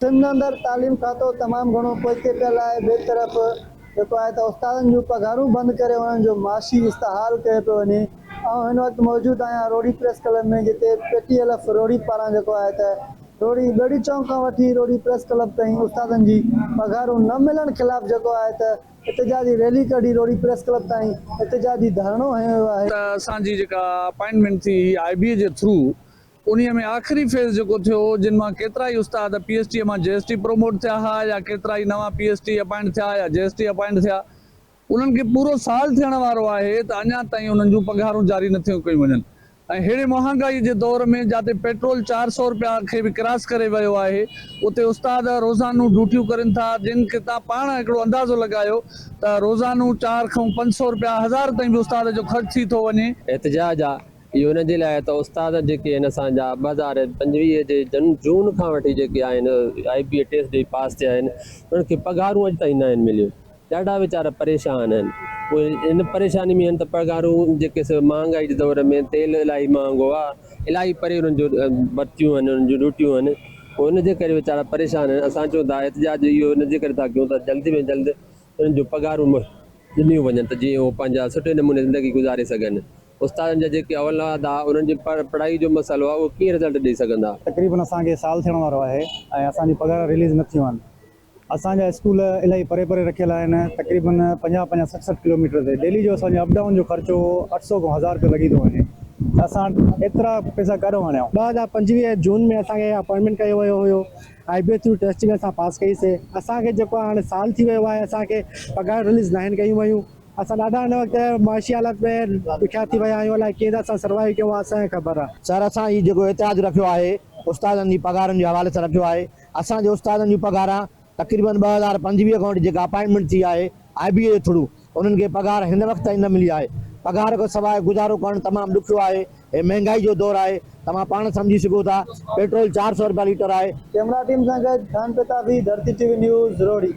سنڌ اندر تعليم کاتو تمام گهڻو پوئتي پيل آهي، ٻئي طرف جيڪو آهي ته استادن جون پگهارون بند ڪري انهن جو معاشي استحال ڪيو پيو وڃي. آئون هن وقت موجود آهيان روهڙي پريس ڪلب ۾ جتي P T L F Rohri پاران جيڪو آهي ته روهڙي ٻيڙي چونڪ کان وٺي روهڙي پريس ڪلب تائين استادن جي پگهارون نه ملڻ خلاف جيڪو آهي ته احتجاجي ريلي ڪڍي روهڙي پريس ڪلب تائين احتجاجي ڌرڻو هنيو ويو آهي. ته اسان جي جيڪا اپائنٽمينٽ ٿي هئي آء بي اي جي ٿرو انهيء ۾ آخري فيز جيڪو ٿيو هو، جن مان ڪيترائي استاد پي ايس ٽيء مان جي ايس ٽي پروموٽ ٿيا ها يا ڪيترائي نوان پي ايس ٽي اپائنٽ ٿيا يا جي ايس ٽي اپائنٽ ٿيا، انهن کي پورو سال ٿيڻ وارو آهي ته اڃا تائين انهن جون پگهارون جاري نه ٿيون ڪيون وڃن ۽ ههڙي مهانگائيء جي دور ۾ جاتي پيٽرول 400 رپيا کي به ڪراس ڪري ويو آهي، اتي استاد روزانو ڊوٽيون ڪرين ٿا، جن کي تان پاڻ هڪڙو اندازو لڳايو ته روزانو چار کان 500 رپيا هزار تائين به استاد جو خرچ ٿي ٿو وڃي. احتجاج آ اهو ان جي لاء ته استاد جيڪي آهن اسان جا 2025 جي جن جون کان وٺي جيڪي آهن آء بي اي ٽيسٽ ڏئي پاس ٿيا آهن انهن کي پگهارون اڄ تائين ناهن مليون ڏاڍا ويچارا پريشان آهن اهي ان پريشاني ۾ آهن ته پگهارون جيڪي سو مهانگائي جي دور ۾ تيل الاهي مهانگو آهي الاهي پري انهن جو ڀرتيون آهن انهن جون ڊيوٽيون آهن پوء ان جي ڪري ويچارا پريشان آهن اسان چون ٿا احتجاج اهو ان جي ڪري ٿا ڪيون ته جلد ۾ جلد انهن جون پگهارون ڏنيون وڃن ته جيئن هو پنهنجا سٺي نموني زندگي گذاري سگهن. استادن جا جيڪي اولاد آ انهن جي پڙهائي جو مسئلو آ اهو ڪيئن رزلٽ ڏئي سگهندا. تقريبن اسان کي سال ٿيڻ وارو آهي ۽ اسان جون پگهارا رليز نه ٿيون آهن. اسان جا اسڪول الاهي پري پري رکيل آهن تقريبن 50 50 60 60 ڪلوميٽر تي ڊيلي جو اسان جو اپ ڊائون جو خرچو 800 کان هزار رپيو لڳي ٿو وڃي ته اسان ايترا پئسا ڪاڏهون آڻيون. 2025 جون ۾ اسان کي اپوائنٽمينٽ ڪيو ويو هيو آء بي ٿرو ٽيسٽ ۾ اسان پاس ڪئي سي اسان کي جيڪو آهي هاڻي سال ٿي ويو آهي اسان کي پگهار رليز ناهن ڪيون ويون اسان ڏاڍا هن وقت معاشي حالت ۾ ڏکيا ٿي ويا آهيون الائي ڪيئن ٿا اسان سروائيو ڪيون اها اسان کي خبر آهي. سر اسان هي جيڪو احتجاج رکيو آهي استادن جي پگهارن جي حوالي سان رکيو آهي اسان جي استادن جون پگهاران تقريبن 2025 کان وٺي جيڪا اپائنٽمينٽ ٿي آهي آء بي اي جي ٿرو انهن کي پگهار هن وقت تائين نه ملي آهي. پگهار کان سواء گذارو ڪرڻ تمام ڏکيو آهي. هي مهنگائي جو دور آهي. توهان پاڻ سمجهي سگهو ٿا. پيٽرول 400 رپيا ليٽر آهي. ڪئميرا ٽيم سان گڏ Khan Pitafi, Dharti T V news, Rohri.